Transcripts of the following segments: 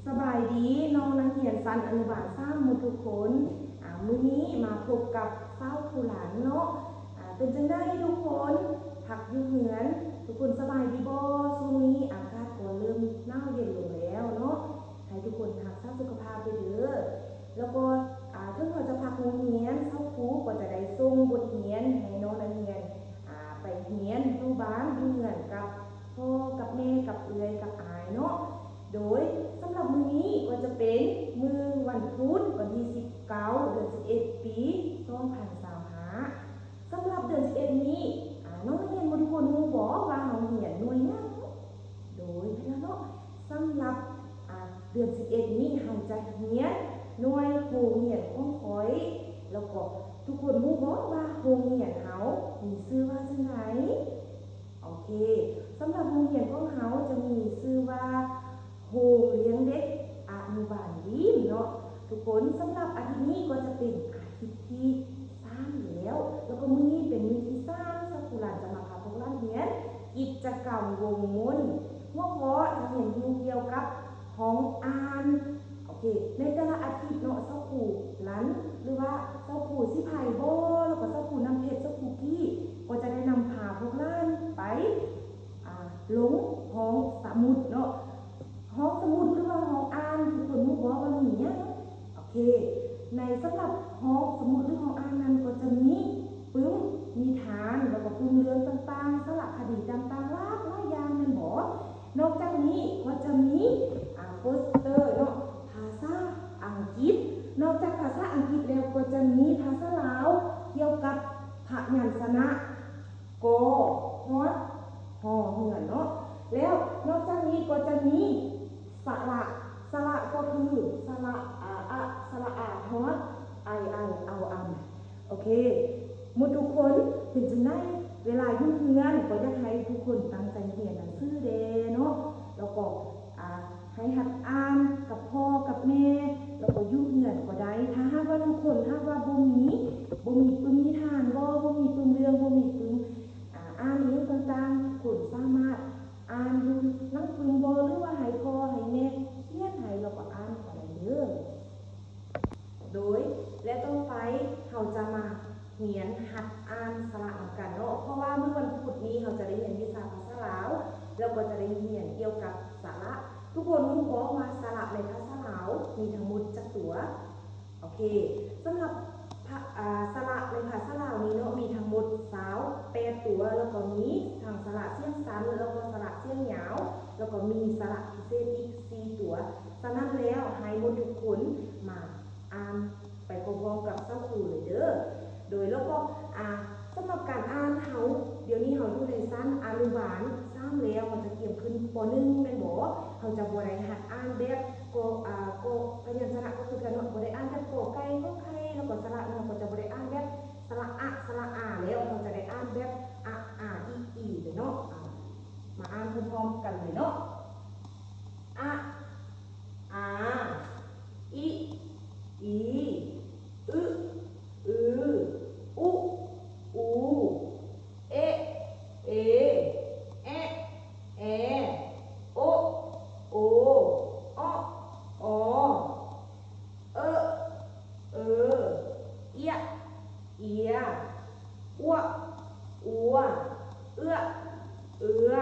ສະບາຍດີນ້ອງນັກຮຽນຊັ້ນອະນຸບານສາມໝົດທຸກຄົນ. ອາ ມື້ນີ້ມາພົບກັບສາວຄູຫຼານເນາະ. ອາ ເປັນຈັ່ງໃດທຸກຄົນ? ພັກຢູ່ເຮືອນ ທຸກຄົນສະບາຍດີບໍ່? ຊ່ວງນີ້ອາກາດກໍເລີ່ມໜາວເຢັນລົງແລ້ວເນາະ. ໃຫ້ທຸກຄົນຮັກສາສຸຂະພາບໄປເດີ້. ແລ້ວກໍ ອາ ເຖິງເຮົາຈະພັກໂຮງຮຽນ, ຊາວຄູກໍຈະໄດ້ສົ່ງບົດຮຽນໃຫ້ນ້ອງນັກຮຽນ ອາ ໄປຮຽນຢູ່ບ້ານຢູ່ເຮືອນກັບພໍ່ກັບແມ່ກັບເອື້ອຍກັບອາຍເນາະ. ໂດຍສຳລັບມື້ນີ້ກໍຈະເປັນມື້ວັນພຸດ ວັນທີສິບເກົ້າ ເດືອນສິບເອັດ ປີສອງພັນຊາວຫ້າ. ສຳລັບເດືອນສິບເອັດນີ້ ອາ ນ້ອງນັກຮຽນໝົດທຸກຄົນຮູ້ບໍ່ວ່າເຮົາຮຽນໜ່ວຍຫຍັງ? ໂດຍແມ່ນແລ້ວເນາະ. ສຳລັບ ອາ ເດືອນສິບເອັດນີ້ເຮົາຈະຮຽນໜ່ວຍໂຮງຮຽນຂອງຂ້ອຍ. ແລ້ວກໍທຸກຄົນຮູ້ບໍ່ວ່າໂຮງຮຽນເຮົາມີຊື່ວ່າຈັ່ງໃດ? ໂອເຄ, ສຳລັບໂຮງຮຽນຂອງເຮົາຈະມີຊື່ວ່າໂຮງຮຽນເດັກອະນຸບານດີມເນາະ. ທຸກຄົນ, ສຳລັບອາທິດນີ້ກໍຈະເປັນອາທິດທີສາມແລ້ວ, ແລ້ວກໍມື້ນີ້ເປັນມື້ທີສາມ ສາວຄູຫຼານຈະມາພາພວກຫຼານຮຽນກິດຈະກຳວົງມົນ. ຫົວຂໍ້ຈະຮຽນຮູ້ກ່ຽວກັບຫ້ອງອ່ານ. ໂອເຄ, ໃນແຕ່ລະອາທິດເນາະ ສາວຄູລັນ ຫຼືວ່າສາວຄູສີໄພບໍ ແລ້ວກໍສາວຄູນ້ຳເພັດ ສາວຄູກີ້ ກໍຈະໄດ້ນຳພາພວກຫຼານໄປ ອາ ລົງຫ້ອງສະໝຸດເນາະ. ຫ້ອງສະໝຸດ ຫຼືວ່າຫ້ອງອ່ານ ທຸກຄົນຮູ້ບໍ່ວ່າມີຫຍັງ? ໂອເຄ, ໃນສຳລັບຫ້ອງສະໝຸດ ຫຼື ຫ້ອງອ່ານນັ້ນ ກໍຈະມີປຶ້ມນິທານ ແລ້ວກໍປຶ້ມເລື່ອງຕ່າງໆ ສາລະຄະດີຕ່າງໆ ຫຼາກຫຼາຍຢ່າງແມ່ນບໍ່? ນອກຈາກນີ້ກໍຈະມີ ອາ ໂປສເຕີເນາະ ພາສາອັງກິດ. ນອກຈາກພາສາອັງກິດແລ້ວ ກໍຈະມີພາສາລາວກ່ຽວກັບພະຍັນຊະນະ ກໍ ຮອດ ຫໍເຮືອນເນາະ. ແລ້ວນອກຈາກນີ້ກໍຈະມີສະຫຼະ, ສະຫຼະກໍຄືສະຫຼະອາ ອະ, ສະຫຼະອາ ຮອດ ໄອ ໄອ ເອົາ ອຳ. ໂອເຄ ໝົດທຸກຄົນເປັນຈັ່ງໃດ? ເວລາຢູ່ເຮືອນກໍຢາກໃຫ້ທຸກຄົນຕັ້ງໃຈຮຽນໜັງສືແດ່ເນາະ, ແລ້ວກໍ ອາ ໃຫ້ຫັດອ່ານກັບພໍ່ກັບແມ່ ແລ້ວກໍຢູ່ເຮືອນກໍໄດ້. ຖ້າຫາກວ່າທຸກຄົນ ຫາກວ່າບໍ່ມີ ບໍ່ມີປຶ້ມນິທານບໍ ບໍ່ມີປຶ້ມເລື່ອງ ບໍ່ມີປຶ້ມ ອາ ອ່ານອີ່ຫຍັງຕ່າງໆ ທຸກຄົນສາມາດອ່ານຢູ່ຫຼັງປຶ້ມບໍ ຫຼືວ່າໃຫ້ພໍ່ໃຫ້ແມ່ຂຽນໃຫ້ ແລ້ວກໍອ່ານກໍໄດ້ເດີ້. ໂດຍ ແລະ ຕໍ່ໄປເຮົາຈະມາຮຽນຫັດອ່ານສະຫຼະນຳກັນເນາະ, ເພາະວ່າມື້ວັນພຸດນີ້ເຮົາຈະໄດ້ຮຽນວິຊາພາສາລາວ ແລ້ວກໍຈະໄດ້ຮຽນກ່ຽວກັບສະຫຼະ. ທຸກຄົນຮູ້ບໍ່ວ່າສະຫຼະໃນພາສາລາວມີທັງໝົດຈັກຕົວ? ໂອເຄ, ສຳລັບພະ ອາ ສະຫຼະໃນພາສາລາວນີ້ເນາະ ມີທັງໝົດຊາວແປດຕົວ, ແລ້ວກໍມີທັງສະຫຼະສຽງສັ້ນ ແລ້ວກໍສະຫຼະສຽງຍາວ, ແລ້ວກໍມີສະຫຼະພິເສດອີກສີ່ຕົວ. ສະນັ້ນແລ້ວ ໃຫ້ໝົດທຸກຄົນມາອ່ານໄປພ້ອມໆກັບສາວຄູເລີຍເດີ້. ໂດຍ ແລ້ວກໍ ອາ ສຳລັບການອ່ານເຮົາ ດຽວນີ້ເຮົາຢູ່ໃນຊັ້ນອະນຸບານສາມແລ້ວ, ເຮົາຈະກຽມຂຶ້ນ ປໍໜຶ່ງ ແມ່ນບໍ່? ເຮົາຈະບໍ່ໄດ້ຫັດອ່ານແບບ ກໍ ອາ ກໍພະຍັນຊະນະກໍຄືກັນເນາະ, ບໍ່ໄດ້ອ່ານແບບ ກໍໄກ່ ຂໍໄຂ່ ແລ້ວກໍສະຫຼະເນາະ, ເຮົາກໍຈະບໍ່ໄດ້ອ່ານແບບສະຫຼະອະ ສະຫຼະອາແລ້ວ, ເຮົາຈະໄດ້ອ່ານແບບ ອະ ອາ ອີ ອີເນາະ. ອາ ມາອ່ານພ້ອມໆກັນເລີຍເນາະ. ອະ ອາ ອິ ອີ ອຶ ອື ອຸ ອູ ເອ ເອ ແອະ ແອ ໂອ ໂອ ເອາະ ເອາະ ເອີ ເອີ ເອຍ ເອຍ ອວະ ອວ ເອືອ ເອືອ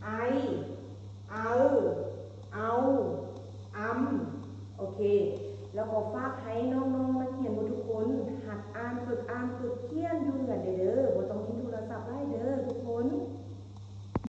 ໄອ ໄອ ເອົາ ອຳ. ໂອເຄ, ແລ້ວກໍຝາກໃຫ້ນ້ອງໆນັກຮຽນໝົດທຸກຄົນ ຫັດອ່ານ ຝຶກອ່ານ ຝຶກຂຽ